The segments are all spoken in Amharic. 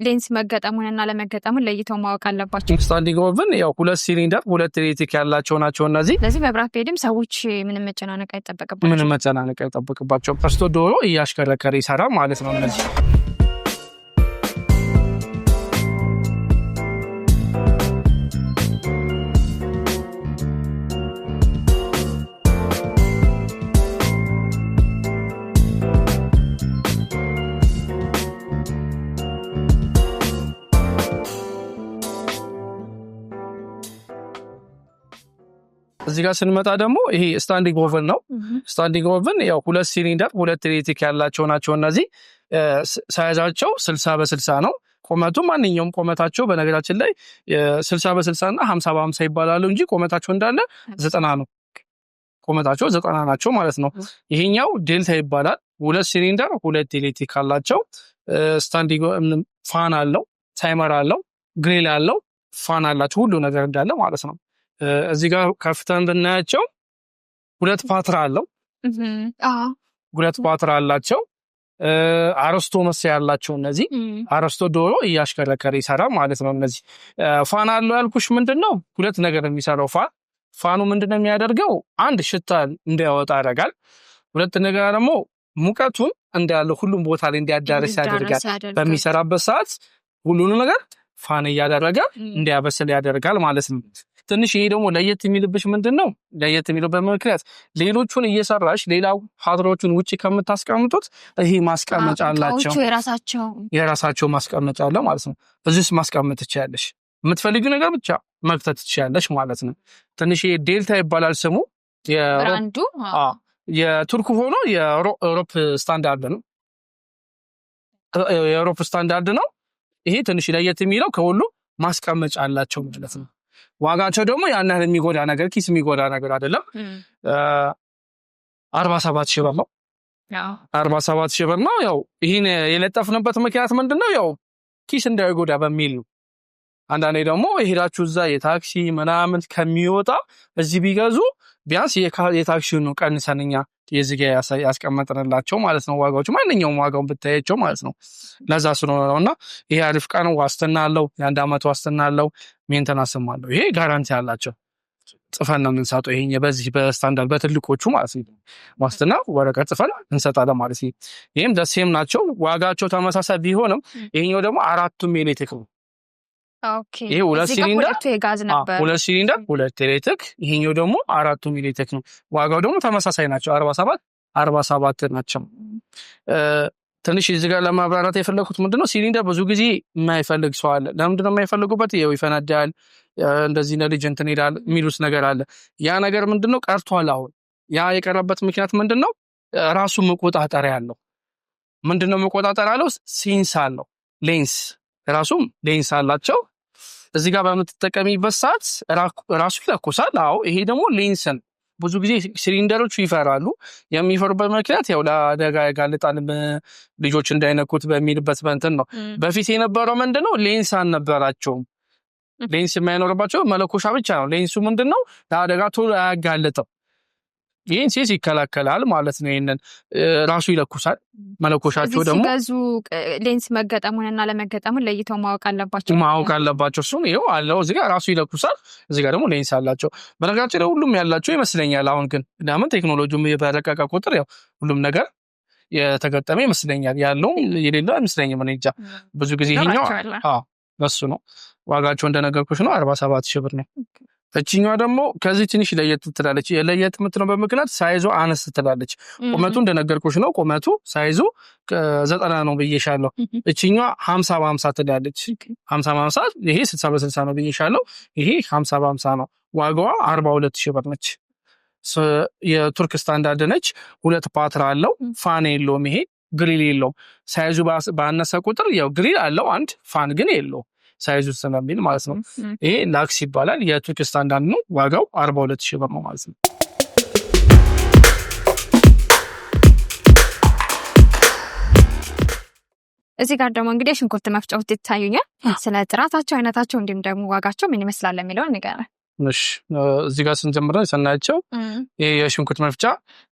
ሌንስ መገጠሙን እና አለመገጠሙን ለይተው ማወቅ አለባቸው። Standing oven ያው ሁለት ሲሊንደር ሁለት ኤሌክትሪክ ያላቸው ናቸው እነዚህ። ስለዚህ መብራት ቢሄድም ሰዎች ምንም መጨናነቅ አይጠበቅባቸው። ምንም መጨናነቅ አይጠበቅባቸው። ፈስቶ ዶሮ እያሽከረከረ ይሰራል ማለት ነው እነዚህ። እዚህ ጋር ስንመጣ ደግሞ ይሄ standing oven ነው። Standing oven ያው ሁለት ሲሊንደር ሁለት ኤሌክትሪክ ያላቸው ናቸው እነዚህ። Size ኣቸው 60 በ60 ነው። ቁመቱ ማንኛውም ቁመታቸው በነገራችን ላይ 60 በ60 እና 50 በ50 ይባላሉ እንጂ ቁመታቸው እንዳለ 90 ነው። ቁመታቸው 90 ናቸው ማለት ነው። ይሄኛው ዴልታ ይባላል። ሁለት ሲሊንደር ሁለት ኤሌክትሪክ አላቸው። Standing fan አለው፣ timer አለው፣ grill አለው፣ fan አላቸው፣ ሁሉ ነገር እንዳለ ማለት ነው። እዚህ ጋር ከፍተን ብናያቸው ሁለት ፓትራ አለው። ሁለት ፓትራ አላቸው። አሮስቶ መሳይ ያላቸው እነዚህ አሮስቶ ዶሮ እያሽከረከረ ይሰራል ማለት ነው። እነዚህ fan አለው ያልኩሽ ምንድን ነው? ሁለት ነገር የሚሰራው fan። Fan ኡ ምንድን ነው የሚያደርገው? አንድ ሽታ እንዳያወጣ ያደርጋል። ሁለት ነገር ደግሞ ሙቀቱን እንዳለ ሁሉም ቦታ ላይ እንዲያዳርስ ያደርጋል። በሚሰራበት ሰዓት ሁሉንም ነገር fan እያደረገ እንዲያበስል ያደርጋል ማለት ነው። ትንሽ ይሄ ደግሞ ለየት የሚልብሽ ምንድን ነው? ለየት የሚልበት ምክንያት ሌሎቹን እየሰራሽ ሌላው ፓትሮቹን ውጭ ከምታስቀምጡት ይሄ ማስቀመጫ አላቸው። የራሳቸው ማስቀመጫ አለ ማለት ነው። እዚህ ውስጥ ማስቀመጥ ትችያለሽ። የምትፈልጊው ነገር ብቻ መክተት ትችያለሽ ማለት ነው። ትንሽ ይሄ ዴልታ ይባላል ስሙ። Brand ኡ የቱርክ ሆኖ የ Europe ስታንዳርድ ነው። የ Europe standard ነው። ይሄ ትንሽ ለየት የሚለው ከሁሉ ማስቀመጫ አላቸው ማለት ነው። ዋጋቸው ደግሞ ያን ያህል የሚጎዳ ነገር ኪስ የሚጎዳ ነገር አይደለም። 47,000 ብር ነው። 47,000 ብር ነው። ያው ይህን የለጠፍንበት ምክንያት ምንድን ነው? ያው ኪስ እንዳይጎዳ በሚል ነው። አንዳንዴ ደግሞ የሄዳችሁ እዛ የታክሲ ምናምን ከሚወጣ እዚህ ቢገዙ ቢያንስ የታክሲውን ነው ቀንሰን እኛ የዚህ ጋ ያስቀመጥንላቸው ማለት ነው። ዋጋዎቹ ማንኛውም ዋጋውን ብታያቸው ማለት ነው። ለዛ ስለሆነ ነው። እና ይሄ አሪፍ ዕቃ ነው። ዋስትና አለው። የ1 ዓመት ዋስትና አለው። Maintenance ም አለው። ይሄ guarantee አላቸው። ጽፈን ነው የምንሰጠው። ይሄ በዚህ በስታንዳርድ በትልቆቹ ማለት ነው። ዋስትና ወረቀት ጽፈን እንሰጣለን ማለት ነው። ይሄም the same ናቸው። ዋጋቸው ተመሳሳይ ቢሆንም ይሄኛው ደግሞ አራቱም ኤሌክትሪክ ነው። ይሄ ሁለት ሲሊንደር የጋዝ ነበር። ሁለት ሲሊንደር ሁለት ኤሌክትሪክ፣ ይሄኛው ደግሞ አራቱም ኤሌክትሪክ ነው። ዋጋው ደግሞ ተመሳሳይ ናቸው። 47 47 ናቸው። ትንሽ እዚህ ጋር ለማብራራት የፈለኩት ምንድነው፣ ሲሊንደር ብዙ ጊዜ የማይፈልግ ሰው አለ። ለምንድነው የማይፈልጉበት? ይኸው ይፈነዳል፣ እንደዚህ ለልጅ እንትን ይላል የሚሉት ነገር አለ። ያ ነገር ምንድነው ቀርቷል። አሁን ያ የቀረበት ምክንያት ምንድነው? ራሱ መቆጣጠሪያ አለው። ምንድነው መቆጣጠሪያ አለው? Sense አለው። ሌንስ ራሱም ሌንስ አላቸው። እዚህ ጋር በምትጠቀሚበት ሰዓት ራሱ ይለኩሳል። አዎ ይሄ ደግሞ ሌንስን ብዙ ጊዜ ሲሊንደሮቹ ይፈራሉ። የሚፈሩበት ምክንያት ያው ለአደጋ ያጋልጣል ልጆች እንዳይነኩት በሚልበት በእንትን ነው። በፊት የነበረው ምንድነው ሌንስ አልነበራቸውም። ሌንስ የማይኖርባቸው መለኮሻ ብቻ ነው። ሌንሱ ምንድነው ለአደጋ ቶሎ አያጋልጥም። ይህን sense ይከላከላል ማለት ነው። ይህንን ራሱ ይለኩሳል። መለኮሻቸው ደግሞ ሲገዙ ሌንስ መገጠሙን አለመገጠሙን ለይተው ማወቅ አለባቸው። ማወቅ አለባቸው። እሱን ይኸው አለው እዚህ ጋር ራሱ ይለኩሳል። እዚህ ጋር ደግሞ ሌንስ አላቸው። በነገራችን ላይ ሁሉም ያላቸው ይመስለኛል። አሁን ግን ለምን ቴክኖሎጂውም በረቀቀ ቁጥር ያው ሁሉም ነገር የተገጠመ ይመስለኛል። ያለውም የሌለው አይመስለኝም። እኔ እንጃ። ብዙ ጊዜ ይሄኛው በሱ ነው። ዋጋቸው እንደነገርኩሽ ነው፣ 47,000 ብር ነው። እችኛዋ ደግሞ ከዚህ ትንሽ ለየት ትላለች። ለየት የምትለው በምክንያት size ዋ አነስ ትላለች። ቁመቱ እንደነገርኩሽ ነው። ቁመቱ size ኡ 90 ነው ብዬሻለሁ። እችኛዋ 50 በ50 ትላለች። 50 በ50፣ ይሄ 60 በ60 ነው ብዬሻለሁ። ይሄ 50 በ50 ነው። ዋጋዋ 42,000 ብር ነች። የቱርክ ስታንዳርድ ነች። ሁለት ፓትራ አለው። Fan የለውም። ይሄ grill የለውም። Size ኡ ባነሰ ቁጥር ያው grill አለው አንድ fan ግን የለውም። Size ኡ ስለሚል ማለት ነው። ይሄ ላክስ ይባላል። የቱርክ ስታንዳርድ ነው። ዋጋው 42,000 ብር ነው ማለት ነው። እዚህ ጋር ደግሞ እንግዲህ የሽንኩርት መፍጫዎች ይታዩኛል። ስለ ጥራታቸው፣ አይነታቸው እንዲሁም ደግሞ ዋጋቸው ምን ይመስላል የሚለውን ንገረን። እሺ፣ እዚህ ጋር ስንጀምር ስናያቸው ይሄ የሽንኩርት መፍጫ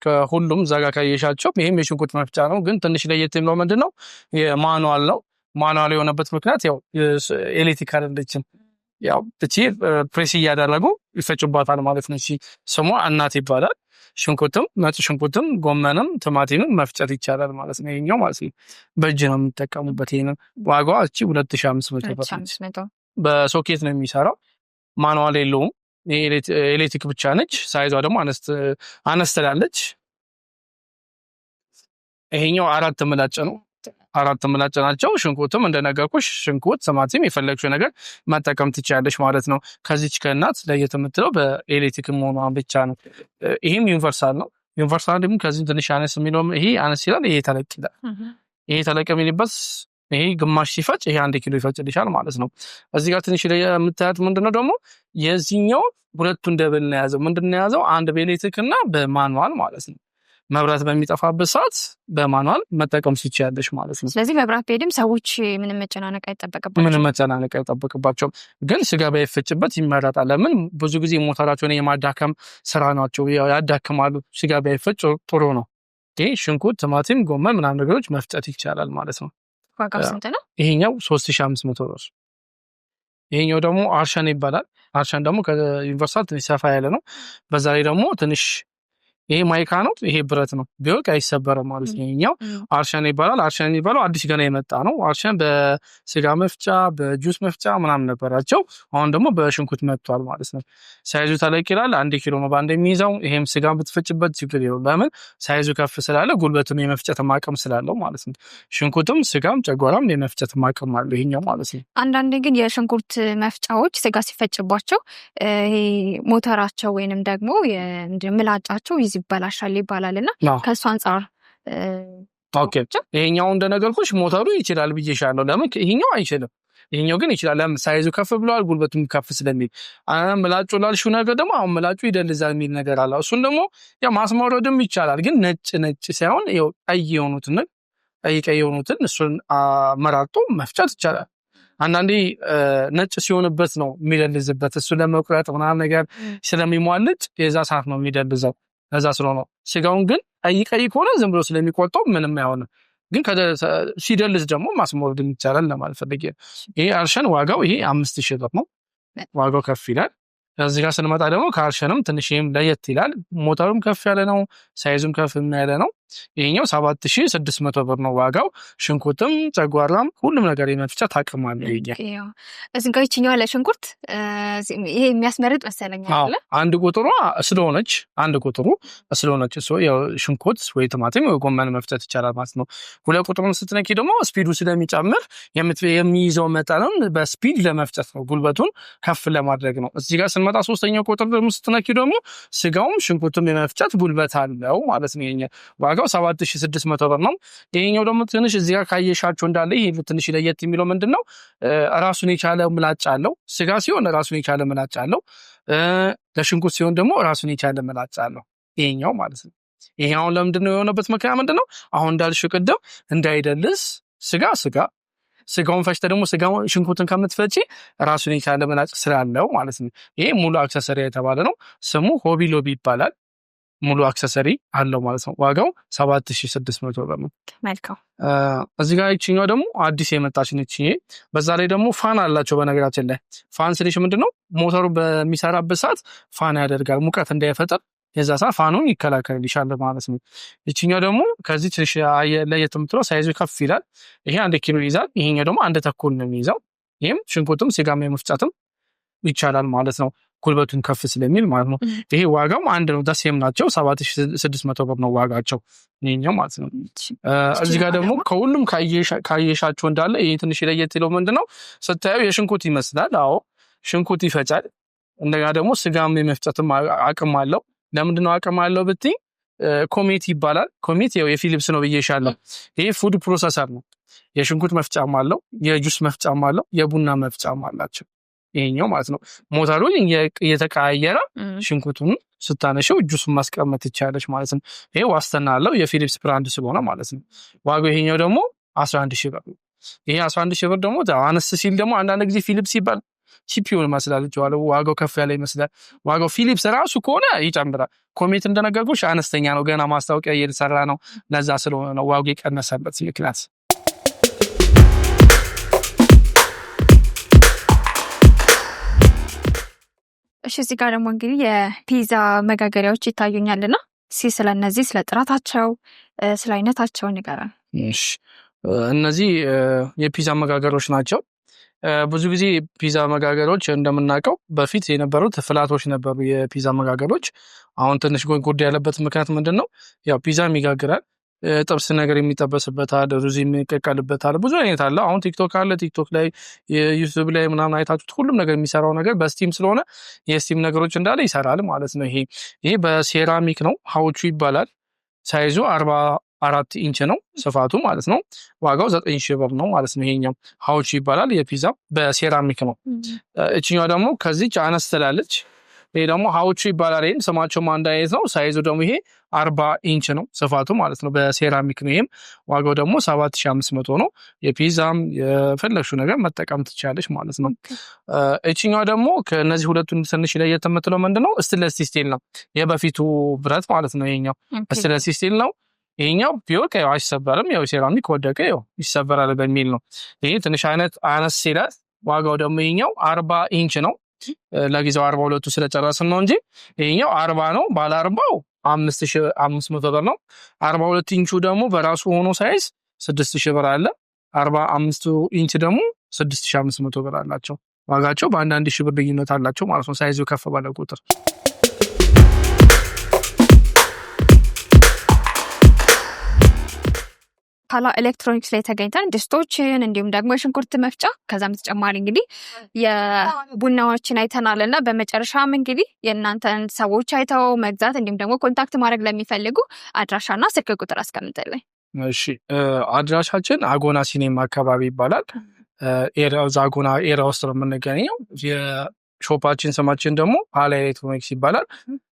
ከሁሉም እዛ ጋር ካየሻቸው ይሄም የሽንኩርት መፍጫ ነው። ግን ትንሽ ለየት የሚለው ምንድን ነው? የ manual ነው። Manual የሆነበት ምክንያት ያው ኤሌክትሪክ አይደለችም። ያው እቺ ፕሬስ እያደረጉ ይፈጩባታል ማለት ነው። እቺ ስሟ እናት ይባላል። ሽንኩርትም ነጭ ሽንኩርትም ጎመንም ቲማቲምም መፍጨት ይቻላል ማለት ነው። ይሄኛው ማለት ነው በእጅ ነው የሚጠቀሙበት። ይሄንን ዋጋዋ እቺ 2500 ብር ነች። በሶኬት ነው የሚሰራው። Manual የለውም። ኤሌክትሪክ ብቻ ነች። Size ዋ ደግሞ አነስ ትላለች። ይሄኛው አራት ምላጭ ነው። አራት ምላጭ ናቸው። ሽንኩርትም እንደነገርኩሽ ሽንኩርት፣ ቲማቲም የፈለግሽው ነገር መጠቀም ትችያለሽ ማለት ነው። ከዚች ከእናት ለየት የምትለው በኤሌክትሪክ መሆኗ ብቻ ነው። ይሄም ዩኒቨርሳል ነው። ዩኒቨርሳል ደግሞ ከዚህም ትንሽ አነስ የሚለውም ይሄ አነስ ይላል፣ ይሄ ተለቅ ይላል። ይሄ ተለቅ የሚልበት ይሄ ግማሽ ሲፈጭ ይሄ 1 ኪሎ ይፈጭልሻል ማለት ነው። እዚህ ጋር ትንሽ የምታያት ምንድነው ደግሞ የዚህኛው ሁለቱን double ነው የያዘው። ምንድነው የያዘው? አንድ በኤሌክትሪክ እና በ manual ማለት ነው። መብራት በሚጠፋበት ሰዓት በ manual መጠቀም ትችያለሽ ማለት ነው። ስለዚህ መብራት ቢሄድም ሰዎች ምንም መጨናነቅ አይጠበቅባቸውም። ምንም መጨናነቅ አይጠበቅባቸውም። ግን ስጋ ባይፈጭበት ይመረጣል። ለምን ብዙ ጊዜ ሞተራቸውን የማዳከም ስራ ናቸው፣ ያዳክማሉ። ስጋ ባይፈጭ ጥሩ ነው። ይሄ ሽንኩርት፣ ቲማቲም፣ ጎመን ምናምን ነገሮች መፍጨት ይቻላል ማለት ነው። ዋጋው ስንት ነው? ይሄኛው 3500 ብር። ይሄኛው ደግሞ አርሸን ይባላል። አርሸን ደግሞ ከዩኒቨርሳል ትንሽ ሰፋ ያለ ነው። በዛ ላይ ደግሞ ትንሽ ይሄ ማይካ ነው፣ ይሄ ብረት ነው። ቢወድቅ አይሰበርም ማለት ነው። ይሄኛው አርሸን ይባላል። አርሸን የሚባለው አዲስ ገና የመጣ ነው። አርሸን በስጋ መፍጫ በጁስ መፍጫ ምናምን ነበራቸው። አሁን ደግሞ በሽንኩርት መጥቷል ማለት ነው። Size ኡ ተለቅ ይላል። 1 ኪሎ ነው በአንድ የሚይዘው። ይሄም ስጋ ብትፈጭበት ችግር የለውም። ለምን size ኡ ከፍ ስላለ ጉልበቱን የመፍጨት አቅም ስላለው ማለት ነው። ሽንኩርትም ስጋም ጨጓራም የመፍጨት አቅም አለው ይሄኛው ማለት ነው። አንዳንዴ ግን የሽንኩርት መፍጫዎች ስጋ ሲፈጭባቸው ይሄ ሞተራቸው ወይንም ደግሞ ምላጫቸው ይዝ ይበላሻል ይባላል እና ከእሱ አንጻር Okay፣ ይሄኛው እንደነገርኩሽ ሞተሩ ይችላል ብዬሻለሁ። ለምን ይሄኛው አይችልም፣ ይሄኛው ግን ይችላል። ለምን size ኡ ከፍ ብለዋል፣ ጉልበቱም ከፍ ስለሚል። ምላጩ ላልሽው ነገር ደግሞ አሁን ምላጩ ይደልዛል የሚል ነገር አለ። እሱን ደግሞ ያው ማስመረድም ይቻላል፣ ግን ነጭ ነጭ ሳይሆን ያው ቀይ የሆኑትን ቀይ ቀይ የሆኑትን እሱን መራርጦ መፍጨት ይቻላል። አንዳንዴ ነጭ ሲሆንበት ነው የሚደልዝበት። እሱ ለመቁረጥ ምናምን ነገር ስለሚሟልጭ የዛ ሰዓት ነው የሚደልዘው። እዛ ስለሆነ ስጋውን ግን ቀይ ቀይ ከሆነ ዝም ብሎ ስለሚቆርጠው ምንም አይሆንም። ግን ሲደልዝ ደግሞ ማስሞረድ ይቻላል ለማለት ፈልጌ። ይሄ አርሸን ዋጋው ይሄ 5000 ብር ነው። ዋጋው ከፍ ይላል። እዚህ ጋር ስንመጣ ደግሞ ከአርሸንም ትንሽ ይሄም ለየት ይላል። ሞተሩም ከፍ ያለ ነው፣ size ኡም ከፍ ያለ ነው። ይሄኛው 7600 ብር ነው ዋጋው። ሽንኩርትም ጨጓራም ሁሉም ነገር የመፍጨት አቅም አለው። ይሄኛው እዚህ ጋር ይችኛዋ ለሽንኩርት ይሄ የሚያስመርጥ መሰለኝ። አንድ ቁጥሯ ስለሆነች አንድ ቁጥሩ ስለሆነች ሽንኩርት ወይ ቲማቲም ወይ ጎመን መፍጨት ይቻላል ማለት ነው። ሁለት ቁጥሩን ስትነኪ ደግሞ speed ኡ ስለሚጨምር የሚይዘው መጠንም በ speed ለመፍጨት ነው፣ ጉልበቱን ከፍ ለማድረግ ነው። እዚህ ጋር ስንመጣ ሶስተኛው ቁጥር ደግሞ ስትነኪ ደግሞ ስጋውም ሽንኩርቱም የመፍጨት ጉልበት አለው ማለት ነው። ይሄኛው ዋጋው 7600 ብር ነው። ይሄኛው ደግሞ ትንሽ እዚህ ጋር ካየሻቸው እንዳለ ይሄ ትንሽ ለየት የሚለው ምንድን ነው? ራሱን የቻለ ምላጭ አለው። ስጋ ሲሆን ራሱን የቻለ ምላጭ አለው። ለሽንኩርት ሲሆን ደግሞ ራሱን የቻለ ምላጭ አለው። ይሄኛው ማለት ነው። ይሄ አሁን ለምንድን ነው የሆነበት ምክንያት ምንድን ነው? አሁን እንዳልሽው ቅድም እንዳይደልስ ስጋ ስጋ ስጋውን ፈጭተ ደግሞ ስጋውን ሽንኩርትን ከምትፈጪ ራሱን የቻለ ምላጭ ስላለው ማለት ነው። ይሄ ሙሉ accessory የተባለ ነው። ስሙ ሆቢ ሎቢ ይባላል። ሙሉ accessory አለው ማለት ነው። ዋጋው 7600 ብር ነው። መልካም። እዚህ ጋር ይችኛው ደግሞ አዲስ የመጣች ነች። ይሄ በዛ ላይ ደግሞ fan አላቸው። በነገራችን ላይ fan ስልሽ ምንድነው ሞተሩ በሚሰራበት ሰዓት fan ያደርጋል ሙቀት እንዳይፈጠር የዛ ሰዓት fan ኡን ይከላከልልሻል ማለት ነው። ይችኛው ደግሞ ከዚህ ትንሽ ለየት የምትለው size ኡ ከፍ ይላል። ይሄ 1 ኪሎ ይይዛል። ይሄኛው ደግሞ 1.5 ነው የሚይዘው። ይህም ሽንኩርትም ስጋም የመፍጨትም ይቻላል ማለት ነው። ጉልበቱን ከፍ ስለሚል ማለት ነው። ይሄ ዋጋው አንድ ነው፣ the same ናቸው። 7600 ብር ነው ዋጋቸው ይሄኛው ማለት ነው። እዚህ ጋር ደግሞ ከሁሉም ካየሻቸው እንዳለ ይሄ ትንሽ ለየት ይለው ምንድን ነው ስታየው የሽንኩርት ይመስላል። አዎ ሽንኩርት ይፈጫል። እንደገና ደግሞ ስጋም የመፍጨትም አቅም አለው። ለምንድን ነው አቅም አለው ብትይ ኮሜት ይባላል። ኮሜት ያው የፊሊፕስ ነው ብዬሻለሁ። ይሄ food processor ነው። የሽንኩርት መፍጫም አለው፣ የጁስ መፍጫም አለው፣ የቡና መፍጫም አላቸው። ይሄኛው ማለት ነው። ሞተሩ እየተቀያየረ ሽንኩርቱን ስታነሽው ጁሱን ማስቀመጥ ትችያለሽ ማለት ነው። ይሄ ዋስትና አለው የፊሊፕስ brand ስለሆነ ማለት ነው። ዋጋው ይሄኛው ደግሞ 11 ሺህ ብር ነው። ይሄ 11 ሺህ ብር ደግሞ አነስ ሲል ደግሞ አንዳንድ ጊዜ ፊሊፕስ ሲባል cheap የሆነ ይመስላል። ዋጋው ከፍ ያለ ይመስላል። ዋጋው ፊሊፕስ ራሱ ከሆነ ይጨምራል። ኮሜት እንደነገርኩሽ አነስተኛ ነው። ገና ማስታወቂያ እየተሰራ ነው። ለዛ ስለሆነ ነው ዋጋው የቀነሰበት ምክንያት። እሺ እዚህ ጋር ደግሞ እንግዲህ የፒዛ መጋገሪያዎች ይታዩኛልና እስኪ ስለ እነዚህ፣ ስለ ጥራታቸው፣ ስለ አይነታቸው ንገረን። እሺ እነዚህ የፒዛ መጋገሮች ናቸው። ብዙ ጊዜ ፒዛ መጋገሮች እንደምናውቀው በፊት የነበሩት flat ኦች ነበሩ የፒዛ መጋገሮች። አሁን ትንሽ ጎድጎድ ያለበት ምክንያት ምንድን ነው? ያው ፒዛም ይጋግራል፣ ጥብስ ነገር የሚጠበስበታል፣ ሩዝ የሚቀቀልበታል፣ ብዙ አይነት አለ። አሁን ቲክቶክ አለ። ቲክቶክ ላይ፣ ዩቱብ ላይ ምናምን አይታችሁት ሁሉም ነገር የሚሰራው ነገር በ steam ስለሆነ የ steam ነገሮች እንዳለ ይሰራል ማለት ነው። ይሄ በሴራሚክ ነው፣ ሀዎቹ ይባላል። size ኡ 44 ኢንች ነው ስፋቱ ማለት ነው። ዋጋው 9,000 ብር ነው ማለት ነው። ይሄኛው ሀዎቹ ይባላል። የፒዛ በሴራሚክ ነው። እችኛዋ ደግሞ ከዚች አነስ ትላለች። ይሄ ደግሞ ሀዎቹ ይባላል። ይህም ስማቸውም አንድ አይነት ነው። size ኡ ደግሞ ይሄ 40 ኢንች ነው ስፋቱ ማለት ነው። በሴራሚክ ነው። ይሄም ዋጋው ደግሞ 7,500 ነው። የፒዛም የፈለግሽው ነገር መጠቀም ትችላለች ማለት ነው። እችኛዋ ደግሞ ከእነዚህ ሁለቱን ትንሽ ለየት የምትለው ምንድነው? stainless steel ነው። የበፊቱ ብረት ማለት ነው። ይሄኛው stainless steel ነው። ይሄኛው ቢወድቅ ያው አይሰበርም። ያው ሴራሚክ ወደቀ ያው ይሰበራል በሚል ነው። ይሄ ትንሽ አይነት አነስ ይላል። ዋጋው ደግሞ ይሄኛው 40 ኢንች ነው። ለጊዜው 42ቱ ስለጨረስን ነው እንጂ ይሄኛው 40 ነው። ባለ 40ው 5,500 ብር ነው። 42 ኢንቹ ደግሞ በራሱ ሆኖ size 6,000 ብር አለ። 45 ኢንች ደግሞ 6,500 ብር አላቸው። ዋጋቸው በአንዳንድ ሺህ ብር ልዩነት አላቸው ማለት ነው፣ size ኡ ከፍ ባለ ቁጥር። ሀላ ኤሌክትሮኒክስ ላይ ተገኝተን ድስቶችን እንዲሁም ደግሞ የሽንኩርት መፍጫ ከዛም ተጨማሪ እንግዲህ የቡናዎችን አይተናል እና በመጨረሻም እንግዲህ የእናንተን ሰዎች አይተው መግዛት እንዲሁም ደግሞ contact ማድረግ ለሚፈልጉ አድራሻና ስልክ ቁጥር አስቀምጥልኝ። እሺ አድራሻችን አጎና ሲኔማ አካባቢ ይባላል። አጎና area ውስጥ ነው የምንገኘው። የ shop ኣችን ስማችን ደግሞ ሀላ ኤሌክትሮኒክስ ይባላል።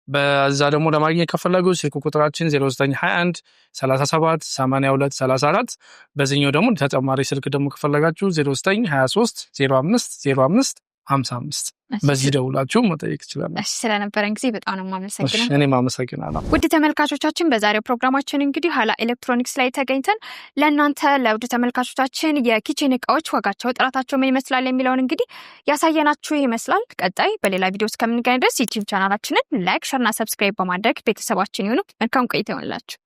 በዛ ደግሞ ለማግኘት ከፈለጉ ስልክ ቁጥራችን 0921 37 82 34። በዚህኛው ደግሞ ተጨማሪ ስልክ ደግሞ ከፈለጋችሁ 0923 05 05 55 በዚህ ደውላችሁ መጠየቅ ትችላላችሁ። ስለነበረን ጊዜ በጣም ነው የማመሰግነው። እኔም አመሰግናለሁ። ውድ ተመልካቾቻችን በዛሬው ፕሮግራማችን እንግዲህ ሀላ ኤሌክትሮኒክስ ላይ ተገኝተን ለእናንተ ለውድ ተመልካቾቻችን የ kitchen እቃዎች ዋጋቸው፣ ጥራታቸው ምን ይመስላል የሚለውን እንግዲህ ያሳየናችሁ ይመስላል። ቀጣይ በሌላ ቪዲዮ እስከምንገናኝ ድረስ ዩቲዩብ ቻናላችንን like፣ share ና subscribe በማድረግ ቤተሰባችን ይሁኑ። መልካም ቆይታ ይሆንላችሁ።